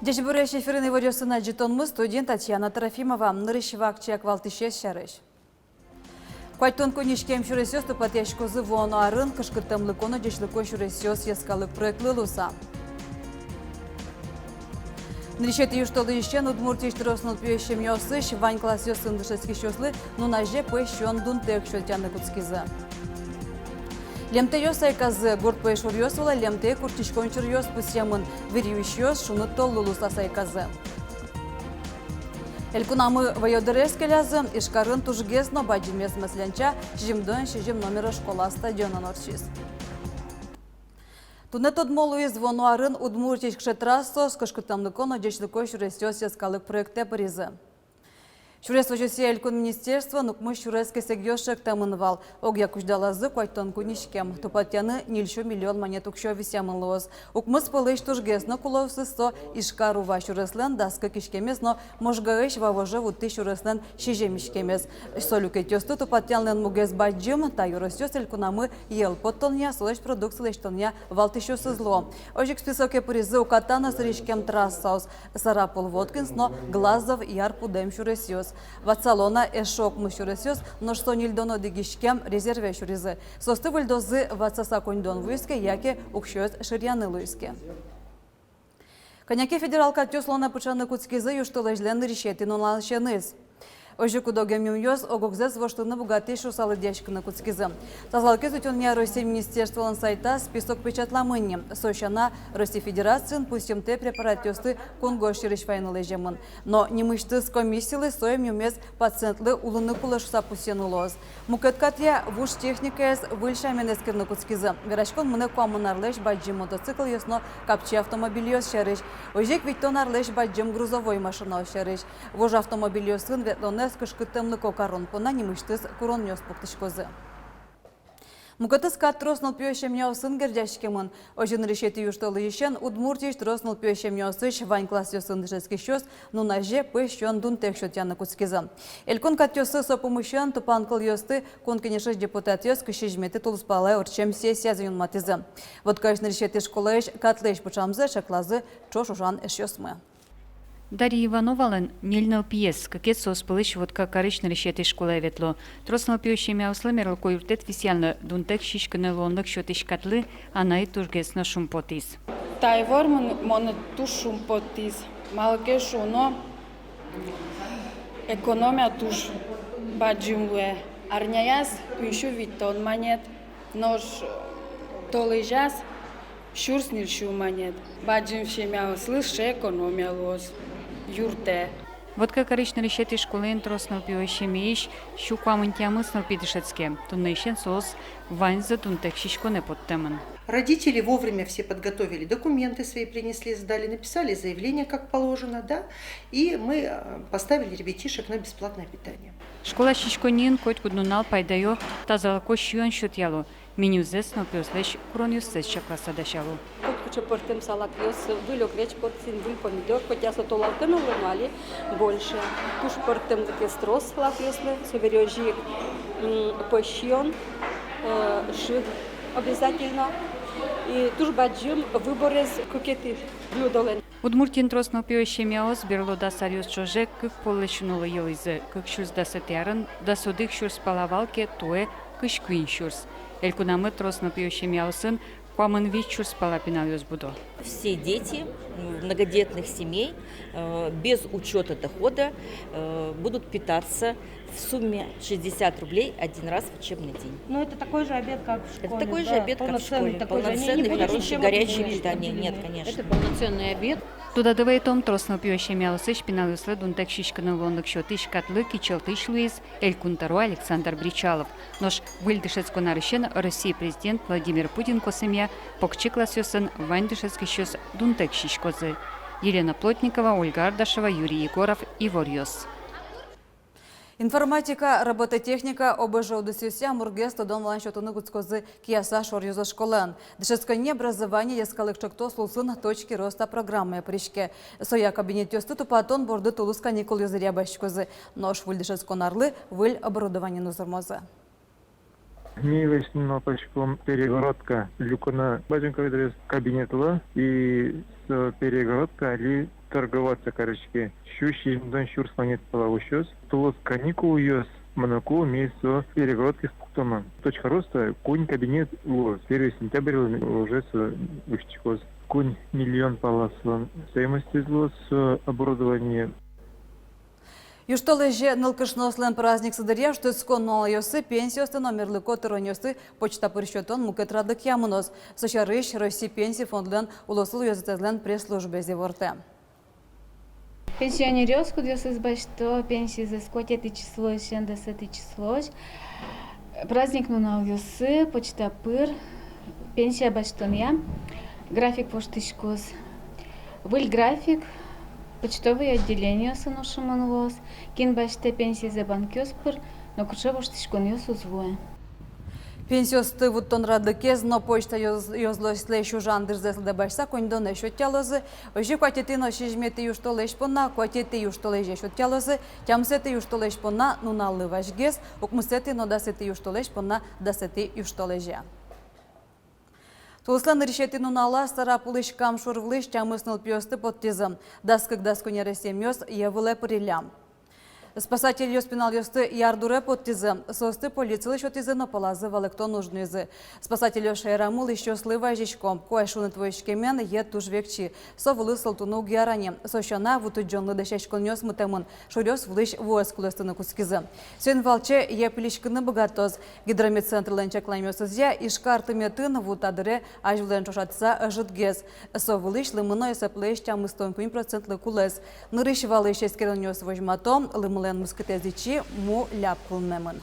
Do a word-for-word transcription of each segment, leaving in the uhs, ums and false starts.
Ӟечбуресь! Эфирын иворъёсын адӟытонмы, студиын Татьяна Трофимова. Нырысь вакчияк валтӥсез сярысь. Куатьтон куинь иськем сюресъёс тупатъяськозы вуоно арын «Кышкыттэмлыко но ӟечлыко сюресъёс» йӧскалык проектлы луыса. Нырысетӥ южтолэзьысен Удмуртиысь трос нылпиё семьяосысь вань классъёсын дышетскисьёслы нуназе пӧсь сиён дунтэк сётъяны кутскизы. Лемтэйёс сайказы. Гурт пӧйшуръёс вылэ лемтэй куртчиськон чуръёс пусъемын. Вирюисьёс шуныт толлы луыса сайказы. Элькунамы вӧё дырез келязы. Ижкарын тужгес но бадӟымез масленча сизьымдон сизьым номеро школа стадионын ортчиз. Туннэ тодмо луиз: вуоно арын Удмуртиысь кыӵе трассаос «Кышкыттэмлыко но ӟечлыко сюресъёс» йӧскалык проектэ пыризы. Сюрес возёсъя элькун министерствоын укмыс сюрес кесэгъёс чектэмын вал. Огъя кузьдалазы куатьтон куинь иськем. Тупатъяны ньыльсю миллион манет уксё висъямын луоз. Укмыс пӧлысь тужгес но кулэосыз со Ижкар-Ува сюреслэн дас кык иськемез но Можгаысь Вавоже вуттӥсь сюреслэн сизьым иськемез. Со люкетъёсты тупатъянлэн мугез бадӟым: та ёросъёс элькунамы йӧл поттонъя, солэсь продукция лэсьтонъя валтӥсьёсыз луо. Озьы ик списоке пыризы уката но сӥриськем трассаос: Сарапул — Воткинск но Глазов — Яр-Пудем сюресъёс. Ватсало на, эшшо укмыс сюресъёс, нош со ньыльдон одӥг иськем, резерве сюризы. Соосты выльдозы, ватсаса коньдон вуиз ке яке уксёез шыръяны луиз ке. Кӧня ке федерал катъёс улонэ пыӵаны кутскизы южтолэзьлэн нырысетӥ нуналысеныз. Озьы куд-ог эмъюмъёс ог-огзэс воштыны быгатӥсь шуыса лыдъяськыны кутскизы. Тазалыкез утёнъя Россия министерстволэн сайтаз список печатламын ни. Со сяна, Россия Федерациын пусйымтэ препаратъёсты кунгож сьӧрысь вайыны лэземын. Но нимысьтыз комиссилы со эмъюмез пациентлы улыны кулэ шуыса пусйыны луоз. Мукет катъя вуж техникаез выль сямен эскерыны кутскизы. Вераськон мынэ куамын арлэсь бадӟым мотоциклъёс но капчи автомобильёс сярысь. Озьы ик витьтон арлэсь бадӟым грузовой машинаос сярысь. Вуж автомобильёсын ветлонэз кышкыттэмлыко карон понна нимысьтыз куронъёс пуктӥськозы. Мукетыз кат трос нылпиё семьяосын герӟаськемын. Озьы, нырысетӥ южтолэзьысен Удмуртиысь трос нылпиё семьяосысь вань классъёсын дышетскисьёс нуназе пӧсь сиён дунтэк сётъяны кутскизы. Элькун катъёсы со пумысен тупанкылъёсты Кун Кенешысь депутатъёс кызь сизьыметӥ тулыспалэ ортчем сессиязы юнматӥзы. Воткаысь нырысетӥ школаысь катлэсь пыӵамзэ чаклазы ӵош ужан эшъёсмы. Дарья Ивановалэн ньыль нылпиез, кыкез соос пӧлысь Вотка карысь нырысетӥ школае ветло. Трос нылпиё семьяослы мерлыко юрттэт висъянлы, дунтэк сиськыны луонлык сётӥсь катлы анай тужгес но шумпотӥз. Та ивор мон-, монэ туж шумпотӥз. Малы ке шуоно, экономия туж бадӟым луэ. Арняяз куинь сю витьтон манет, нош толэзяз сюрс ньыль сю манет. Бадӟым семьяослы сыӵе экономия луоз, юрттэ. Вотка карысь нырысетӥ школаын трос нылпиё семьяысь сю куамын тямыс нылпи дышетске. Туннэысен соос ваньзы дунтэк сиськонэ поттэмын. Родители вовремя все подготовили, документы свои принесли, сдали, написали заявление, как положено, да, и мы, э, поставили ребятишек на бесплатное питание. Школа сиськонниын котькуд нунал пайдаё тазалыко сиён сётъяло. Менюзэс нылпиослэсь куронъёссэс чакласа дасяло. Котькыӵе пӧртэм салатъёс, выль огреч портсин, выль помидор, хотя со толалтэ но луэ, но али больше. Туж пӧртэмлыкез трос салатъёслы, собере озьы ик, м, пӧсь сиён, э, шыд обязательно. И туж бадӟым выборез кыкетӥ блюдолэн. Удмуртиын трос нылпиё семьяос берло дас аръёс ӵоже кык поллэсь унолы йылӥзы. Кык сюрс дасэтӥ арын дас одӥг сюрс пала вал ке, туэ кызь куинь сюрс. Элькунамы трос нылпиё семьяосын куамын вить сюрс пала пиналъёс будо. Все дети, м, многодетных семей, э, без учёта дохода, э, будут питаться в сумме шестьдесят рублей один раз в учебный день. Ну, это такой же обед, как в школе. Это такой же обед, как в школе. Полноценный такой же. Они не будут ничем объединены. Полноценный, хороший, горячее питание. Нет, конечно. Это полноценный обед. Тодады вайытом, трос нылпиё семьяосысь пиналъёслы дунтэк сиськыны луонлык сётӥсь катлы кичӧлтӥсь луиз Элькун тӧро Александр Бречалов. Нош выль дышетскон арысен Россия президент Владимир Путин косэмъя покчи классъёсын вань дышетскисьёс дунтэк сиськозы. Елена Плотникова, Ольга Ардашева, Юрий Егоров, «Иворъёс». Информатика, робототехника, ОБЖ удысъёсъя мургес тодон-валан сётыны кутскозы Кияса шоръёзо школаын. Дышетсконни «Образование» йӧскалык ӵектос улсын «Точки роста» программае пыриське. Соя кабинетъёсты тупатон борды тулыс каникулъёс дыръя басьтӥськозы. Нош выль дышетскон арлы выль оборудованиен узырмозы. Ми лэсьтыны малпаськом перегородка люкыны бадӟым кабинетлы, и со перегородка али торговаться кариське. Сю сизьымдон сюрс манет пала усёз. Тулыс каникулъёс мыноку ми со перегородкаез пуктомы. Точка роста куинь кабинет луоз. Первый сентябрьлы уже со усьтӥськоз. Куинь миллион пала со стоимостез луоз со оборудование. Южтолэзе нылкышноослэн праздниксы дыръя шутэтскон нуналъёсы пенсиосты но мерлыко тыронъёсты почта пыр сётон мукет радлыкъя мыноз. Со сярысь Россия Пенсия фондлэн улосвыл ёзэтэзлэн пресс-службаез ивортэ. Пенсионеръёс, кудъёсыз басьто пенсизэс куатетӥ числоысен дасэтӥ числоозь, праздник нуналъёсы почта пыр пенсия басьтонъя график воштӥськоз. Выль график почтовый отделениосын ошемын луоз. Кин басьтэ пенсизэ банкъёс пыр, нокыӵе воштӥськонъёс уз луэ. Пенсиосты вуттон радлыкез но почта ёз-, ёзлослэсь ужан дырзэс лыдэ басьтыса коньдонэ сётъялозы. Озьы куатетӥ но сизьыметӥ южтолэзь понна куатетӥ южтолэзе сётъялозы, тямысэтӥ южтолэзь понна нуналлы вазьгес, укмысэтӥ но дасэтӥ южтолэзь понна дасэтӥ южтолэзе. Тулыслэн нырысетӥ нуналаз Сарапулысь Кам шур вылысь тямыс нылпиосты поттӥзы. Дас кык-дас куинь арес эмъёс йӧ вылэ пыриллям. Спасательёс пиналъёсты ярдуре поттӥзы, соосты полицилы сётӥзы но пӧлазы валэктон уж нуизы. Спасательёс шаерамы улӥсьёслы вазисько: куазь шуныт возиськемен йӧ туж векчи, со вылы султыны уг яра ни. Со сяна ву тыдӟонлы дасяськонъёс мытэмын, шуръёс вылысь вуэз кулэстыны кутскизы. Соин валче йӧ пилиськыны быгатоз. Гидрометцентрлэн чакламъёсызъя, Ижкар тыметын ву та дыре азьвылэн ӵошатыса ӧжытгес. Со вылысь лымы но эсэплэсь тямыстон куинь процентлы кулэс. Нырысь валысь эскеронъёс возьмато: лымылэн мускытэз ичи, му ляб кылмемын.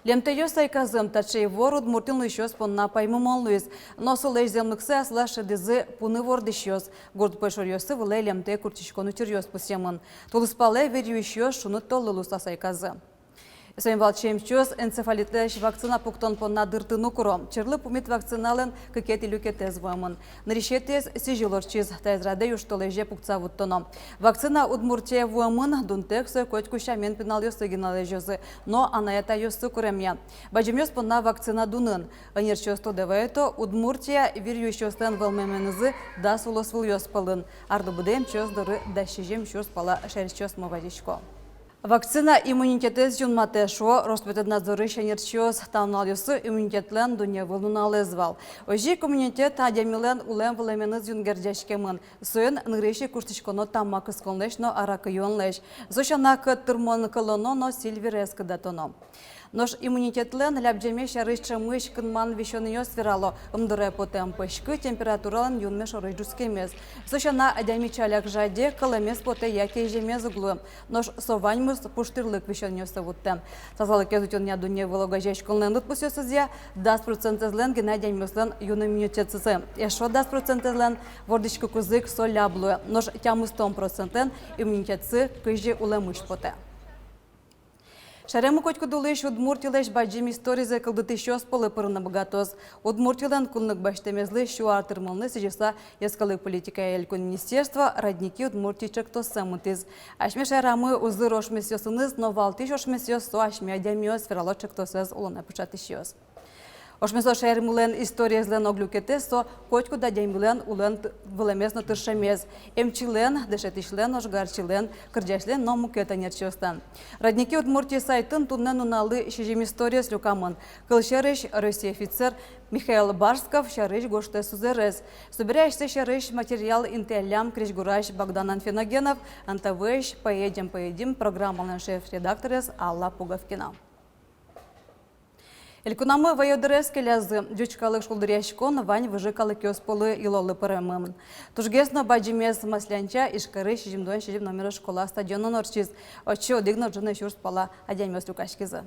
Лемтэйёс сайказы. Таӵе ивор Удмуртиын улӥсьёс понна паймымон луиз. Но солэсь зэмлыксэ аслаз шӧдӥзы пуны вордӥсьёс. Гурт пӧйшуръёсы вылэ лемтэй куртчиськон учыръёс пусъемын. Тулыспалэ вир юисьёс шуныт толлы луыса сайказы. Соин валче эмчиос энцефалитлэсь вакцина пуктон понна дыртыны куро. Черлы пумит вакциналэн кыкетӥ люкетэз вуэмын. Нырысетӥез сӥзьыл ортчиз, таиз радэ южтолэзе пуктыса вуттоно. Вакцина Удмуртие вуэмын, дунтэк сое котьку сямен пиналъёслы гинэ лэзёзы, но анай-атайёссы куремъя. Бадӟымъёс понна вакцина дунын. Ӧнерчиос тодэ вайыто: Удмуртия вир юисьёслэн вӧлмеменызы дас улосвылъёс пӧлын. Арлы быдэ эмчиос доры дас сизьым сюрс пала шаерысьёс но вазисько. Вакцина иммунитетэз юнматэ, шуо Роспотребнадзорысь ӧнерчиос. Та нуналъёсы иммунитетлэн дунневыл нуналэз вал. Озьы ик иммунитет адямилэн улэм-вылэменыз юн герӟаськемын. Соин нырысь ик куштӥськоно тамак кысконлэсь но аракы юонлэсь. Со сяна кӧт тырмон кӧлоно но Сильверез кыдатоно. Нош иммунитетлэн лябӟемез сярысь ӵемысь кынман висёнъёс верало: ымдуре потэм пӧськы, температуралэн юнме шорысь ӝутскемез. Со сяна адями ӵаляк жаде, кӧлэмез потэ яке иземез уг луы. Нош со ваньмыз пуштырлык висёнъёссэ вуттэ. Тазалыкез утёнъя дунневыл огазеяськонлэн лыдпусъёсызъя, дас процентэзлэн гинэ адямиослэн юн иммунитетсы. Эшшо дас процентэзлэн вордӥськыкузы ик со ляб луэ. Нош тямыстон процентлэн иммунитетсы кызьы улэмысь потэ. Шаерамы котькуд улӥсь удмуртилэсь бадӟым историзэ кылдытӥсьёс пӧлы пырыны быгатоз. Удмуртилэн кунлык басьтэмезлы сю ар тырмонлы сӥзьыса йӧскалык политикая элькун министерство «Родники Удмуртии» ӵектоссэ мытӥз. Асьме шаерамы узыр ошмесъёсыныз но валтӥсь ошмесъёс — со асьме адямиос, верало ӵектосэз улонэ пыӵатӥсьёс. Ошмесо шаермылэн историезлэн ог люкетэз — со котькуд адямилэн улэм т-, вылэмез но тыршемез: эмчилэн, дышетӥсьлэн, ожгарчилэн, кырӟасьлэн но мукет ӧнерчиослэн. «Родники Удмуртии» сайтын туннэ нуналлы сизьым историез люкамын. Кылсярысь, Россия офицер Михаил Барсков сярысь гожтэ сузэрез. Собере асьсэ сярысь материал интыяллям крезьгурась Богдан Анфиногенов, НТВ-ысь «Поедем, поедим» программалэн шеф-редакторез Алла Пуговкина. Элькунамы вӧйдырез келязы. Ӟуч калык шулдыръяськон вань выжы калыкъёс пӧлы йылолы пыремын. Тужгес но бадӟымез Маслянча Ижкарысь сизьымдон сизьым номеро школа стадионын ортчиз. Отчы одӥг но ӝыны сюрс пала адямиос люкаськизы.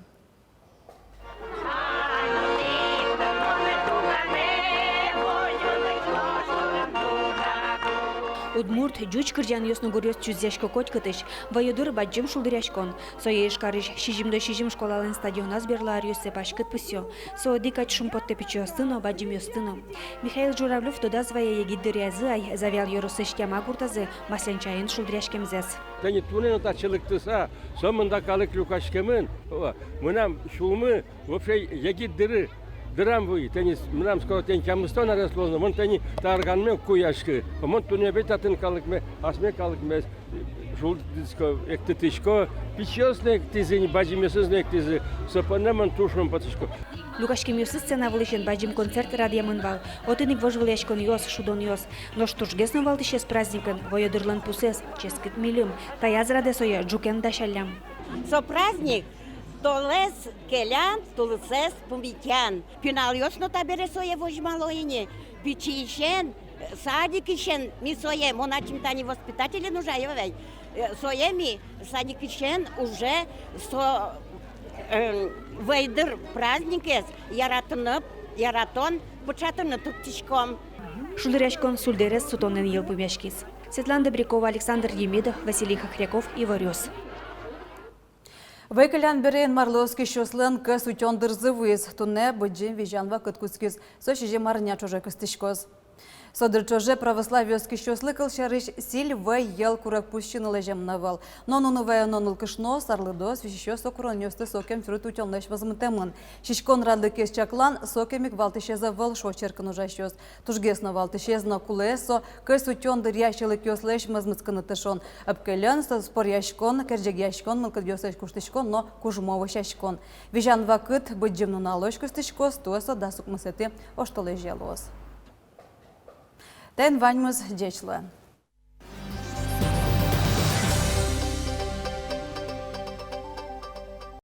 Удмурт, ӟуч кырӟанъёс но гуръёс чузъясько котькытысь. Вӧйдыр — бадӟым шулдыръяськон. Сое Ижкарысь сизьымдон сизьым школалэн стадионаз берло аръёсы паськыт пусъё. Со одӥг кадь шумпоттэ пичиосты но, бадӟымъёсты но. Михаил Журавлёв тодаз вае егит дыръязы ай Завьял ёросысь Тяма гуртазы масленчаен шулдыръяськемзэс. Тани туннэ но татчы лыктыса, сомында калык люкаськемын, о, мынам сюлмы вообще егит дыры, дырам вуи. Тани мынам скоро тани тямыстон арес луоз но, мон тани та арганме уг куяськы. О, мон туннэ бен татын калыкме, асме калыкме шулдыртӥсько, эктытӥсько, пичиос но эктӥзы ини, бадӟымъёсыз но эктӥзы, со понна мон туж шумпотӥсько. Люкаськемъёсыз сцена вылысен бадӟым концерт радъямын вал. Отын ик вожвылъяськонъёс, шудонъёс. Нош тужгес но валтӥсез праздникын — Вӧйдырлэн пусэз, ческыт мильым. Таяз радэ сое ӝукен дасяллям. Со праздник — толэз келян, тулысэз пумитан. Пиналъёс но табере сое возьмало ини. Пичиысен, садикысен ми сое, мон ачим тани воспитателен ужай вай. Э, сое ми садикысен уже со, э, Вӧйдыр праздникез яратыны, яратон пыӵатыны турттӥськом. Шулдыръяськон сульдэрез сутонэн йылпумъяськиз. Светлана Добрякова, Александр Демидов, Василий Хохряков, «Иворъёс». Вӧй келян бере Инмарлы оскисьёслэн кӧс утён дырзы вуиз. Туннэ Быдӟым Визян вакыт кутскиз. Со сизьым арня ӵоже кыстӥськоз. Со дыр ӵоже православие оскисьёслы, кылсярысь, сӥль, вӧй, йӧл, курегпуз сиыны лэземын ӧвӧл. Но нуны ваёно нылкышноос, арлыдоос, висисьёс, со куронъёсты сокем чурыт утёнлэсь мозмытэмын. Сиськон радлыкез чаклан сокем ик валтӥсез ӧвӧл, шуо черкын ужасьёс. Тужгес но валтӥсез но кулэез — со кӧс утён дыръя сьӧлыкъёслэсь мозмытскыны тыршон. Ӧпкелен, со споръяськон, керӟегъяськон, мылкыдъёслэсь куштӥськон но кужмо вӧсяськон. Визян вакыт Быдӟым нуналозь кыстӥськоз, туэ со дас укмысэтӥ оштолэзе луоз. Таин ваньмыз, ӟеч луэ.